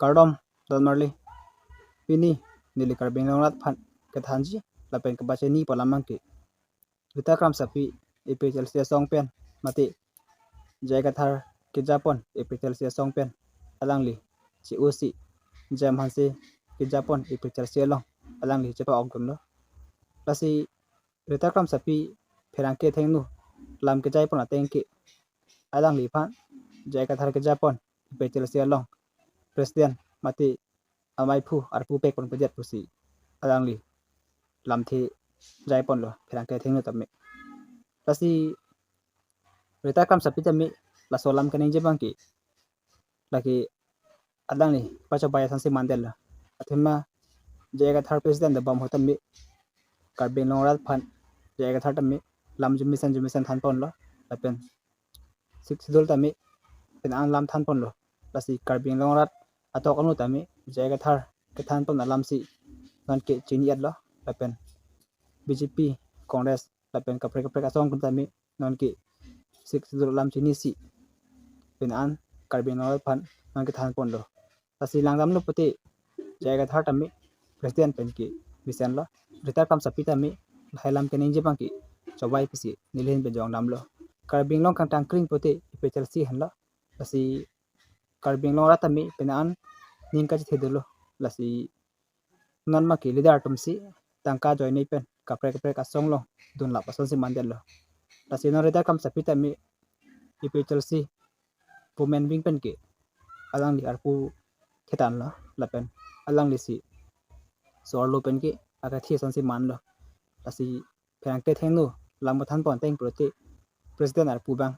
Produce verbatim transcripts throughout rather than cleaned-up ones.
Kardom, don marli. Pini neli Karbi Anglong arat aphan kethanji lapen kepachini pu alam abangke Rita Kramsapi, A P H L C asong pen, mate J I Kathar kejapon A P H L C asong pen, alangli C O C Jem Hanse kejapon A P H L C along alangli chepa-okdunlo. Lasi Rita Kramsapi pherangke athengno lam kejaipon ateng ke alangliphan J I Kathar kejapon A P H L C along president mate amaiphu arpu pekponpedet pusi alangli lamthe jaiponlo pherangke athengno tame. Lasi Rita Kramsapi tame laso alam keningje abangke lake alangli pachobei asonsi mandetlo. Athema J I Kathar president dobom ahut tame Karbi Anglong arat aphan J I Kathar tame lam jumisen jumisen thanponlo lapen Sixth Schedule tame pen an lam thanponlo. Lasi Karbi Anglong arat atok anu tame J I Kathar kethanpon alamsi nonke chini-etlo lapen B J P, Congress lapen kaprek kaprek asong atum tame nonke Sixth Schedule alam chinisi pen an Karbi Anglong arat aphan nonke thanponlo. Lasi langdamlo pute J I Kathar tame president pen kemesenlo. Rita Kramsapi tame lahai lam keningje abangke chobei pusi nelihin pen jongdamlo. Karbi Anglong kangtangkring pute A P H L C henlo. Lasi Karbi Anglong arat tame pen an ning kachethedolo. Lasi non abangke leader atumsi tangka ajoine pen kaprek kaprek asong along dunlap asonsi mandetlo. Lasi non Rita Kramsapi tame A P H L C women wing pen ke alangli arpu thetanlo lapen alanglisi so-arlo pen ke akathi asonsi manlo. Lasi pherangke athengno lam kethanpon ateng pulote president arpu abang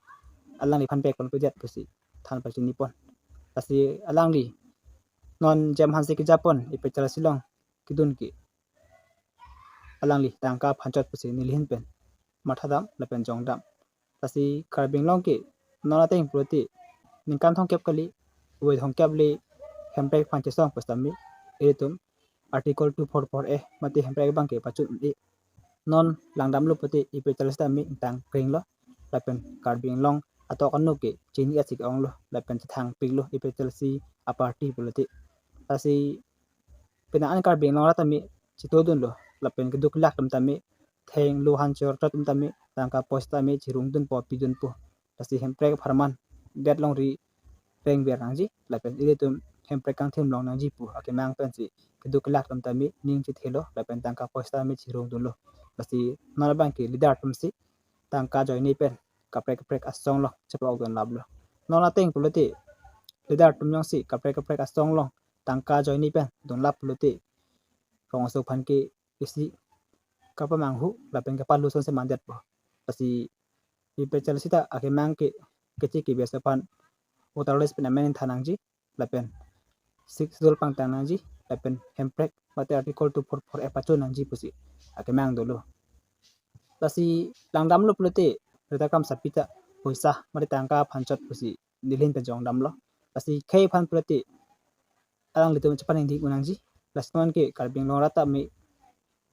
alangliphan pekponpedet pusi than pachinipon. Lasi alangli non Jem Hanse kejapon A P H L C along kedun ke alangli tangka aphan chot pusi nelihin pen mathadam lapen jongdam. Lasi Karbi Anglong ke non ateng pulote ningkan thomkep kali, ove thomkep le hemprek aphan chesong pusitame ilitum Article two four four A mate hemprek abangke pachun-e. Non langdamlo pute A P H L C tame ingtangkringlo lapen Karbi Anglong atok anu ke chini-etsi ke-onglo lapen chethangpiklo A P H L C aparty pulote. Lasi pen an Karbi Anglong arat tame chitodunlo lapen keduk kelak atum tame thenglo hanchor chot atum tame tangka poisa tame chirungdunpo pidunpo. Lasi hemprek apharman det longri rengver nangji lapen ilitum hemprek kangthim long nangji pu akemang pensi keduk kelak atum tame ning chethelo lapen tangka poisa tame chirungdunlo. Lasi non abangke leader atumsi tangka ajoine pen kaprek kaprek asong along chepa-okdunlaplo. Non ateng pulote leader atum jongsi kaprek kaprek asong along tangka ajoine pen dunlap pulote rong aso aphan ke isi kapamanghu lapen kapalu asonsi mandetpo. Lasi A P H L C ta akemang ke keche kebes aphan voter list pen amen than nangji lapen Sixth Schedule pangtang nangji lapen hemprek mate Article two four four A pachun nangji pusi akemang dolo. Lasi langdamlo pulote Rita Kramsapi ta poisa mate tangka aphan chot pusi nelihin pen jongdamlo. Lasi khei aphan pulote alanglitum chepaningding un nangji. Lasi nonke Karbi Anglong arat tame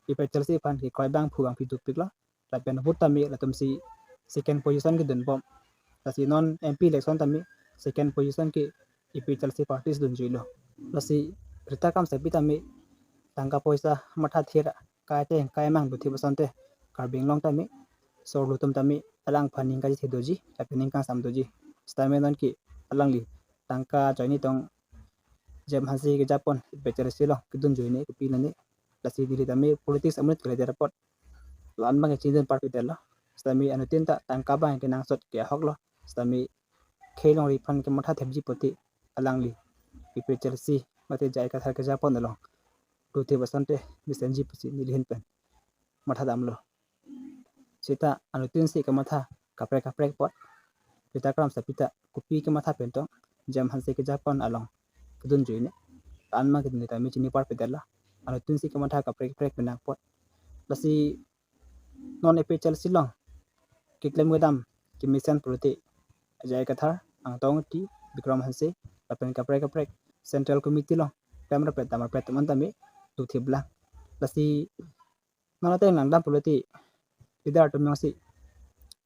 A P H L C aphan ke kroi abangphu bangphi dopiklo. Lapen vote tame latumsi second position kedunbom. Lasi non M P election tame second position ke A P H L C party si dunjuilo. Lasi Rita Kramsapi tame tangka poisa mathathe ra kaiteng kaimang dothip asonte Karbi Anglong tame so-arlo atum tame alangphan ning kachethedoji lapen ning kangsam doji. Sitame nonke alangli tangka ajoine tong Jem Hanse kejapon A P H L C along kedunjuine kopilo ne. Lasi neli tame politics amonit kalidet apot la-an abangke chidun parpedetlo. Sitame anuttin ta tangka abang kenangsot ke ahoklo. Sitame khei longri aphan kematha thepji pute alangli A P H L C mate J I Kathar kejapon along dothip asonte mesenji pusi nelihin pen mathadamlo. Seta anuttin si kematha kaprek kaprek apot Rita Kramsapi ta kopi kematha pen tong Jem Hanse kejapon along kedunjuine. La-an abangke neli tame chini parpedetlo. Anuttin si kematha kaprek kaprek penang apot. Lasi non A P H L C along keklem kedam kemesen pulote J I Kathar, Angtong Ingti, Bikram Hanse lapen kaprek kaprek Central Committee along klem rapet dam rapet atum an tame dothiplang. Lasi non ateng langdam pulote leader atum jongsi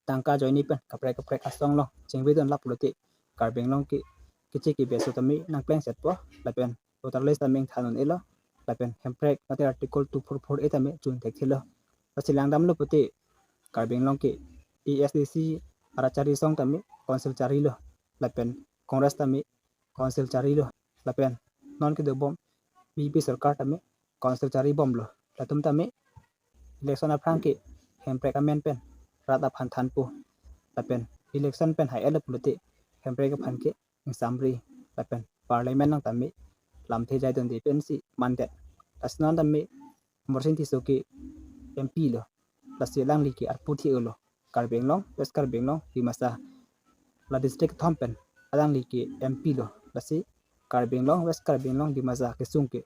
tangka ajoine pen kaprek kaprek asong along chingvedunlap pulote Karbi Anglong ke keche kebi aso tame nangplengsetpo, lapen voter list tame ingthan un-elo, lapen hemprek mate Article two four four A tame chun thekthelo. Lasi langdamlo pute Karbi Anglong ke A S D C arat chari asong tame council charilo, lapen Congress tame council charilo, lapen non kedobom B J P sorkar tame council charibomlo. Latum tame election aphrang ke hemprek amen pen rat aphan thanpo, lapen election pen hai-etlo pulote hemprek aphan ke ingsamri, lapen parliament along tame lamthe jaidunde pensi mandet. Lasi non tame Amarsing Tisso ke M P lo, lasi alangli ke arpu thi-olo, Karbi Anglong, West Karbi Anglong, Dimasa, la district kethom pen alangli ke M P lo, lasi Karbi Anglong, West Karbi Anglong, Dimasa kesung ke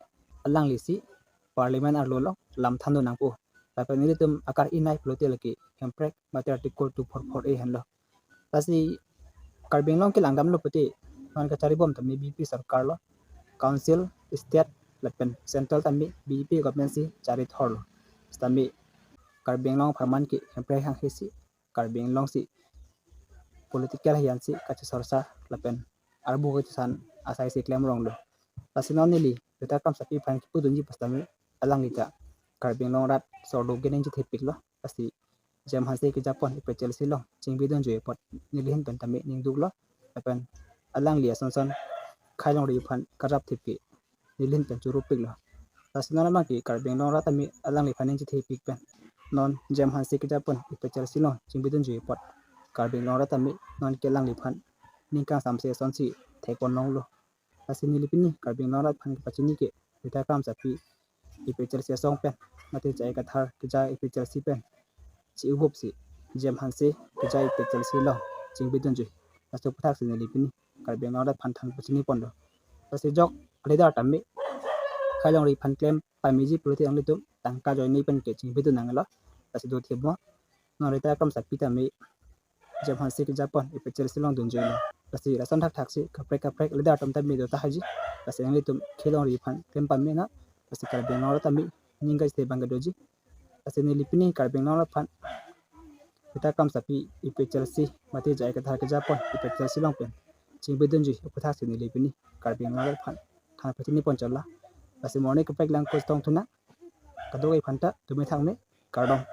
alanglisi parliament arlo along lam thandun nangpo. Lapen nelitum akar-inai pulote lake hemprek mate Article two four four A henlo. Lasi Karbi Anglong ke langdamlo pute non kacharibom tame B J P sorkar lo, council, state lapen central tame B J P government si charithorlo. Sitame Karbi Anglong apharman ke hemprek hanghesi, Karbi Anglong si political hiyan si kachesorsa lapen arbu kachesan asai si klemronglo. Lasi non neli Rita Kramsapi aphan kipudunji pusitame alangli ta Karbi Anglong arat sordo gening chethepiklo. Lasi J M Hanse kejapon A P H L C along chingbidunjui apot nelihin pen tame ningduklo. Lapen alangli asonson khei longri aphan karap thip ke nelihin pen churupiklo. Lasi non abang ke Karbi Anglong arat tame alangliphan ning chethepik pen non J M Hanse kejapon A P H L C along chingbidunjui apot Karbi Anglong arat tame non ke alangliphan ning kangsamse asonsi thekponlonglo. Lasi neli pini Karbi Anglong arat aphan kepachini ke Rita Kramsapi A P H L C asong pen mate J I Kathar keja A P H L C pen chi-uhupsi J M Hanse keja A P H L C along chingbidunjui. Laso aputhaksi neli pini Karbi Anglong arat aphan than pachiniponlo. Lasi jok leader tame khei longri aphan klem pameji pulote nanglitum tangka ajoine pen ke chingbidun nanglo. Lasi dothipmo non Rita Kramsapi tame J M Hanse kejapon A P H L C along dunjuilo. Lasi lason thakthaksi kaprek kaprek leader atum tame do tahai ji. Lasi nanglitum khei longri aphan klem pame nang. Lasi Karbi Anglong arat tame ning kachethep abang kedoji. Lasi neli pini Karbi Anglong arat aphan Rita Kramsapi A P H L C mate J I Kathar kejapon A P H L C along pen chingbidunjui aputhaksi neli pini Karbi Anglong arat aphan than pachinipon chotlo. Lasi morning kaprek lang kostong thunang. Kadokave aphanta tumi thakme, kardom.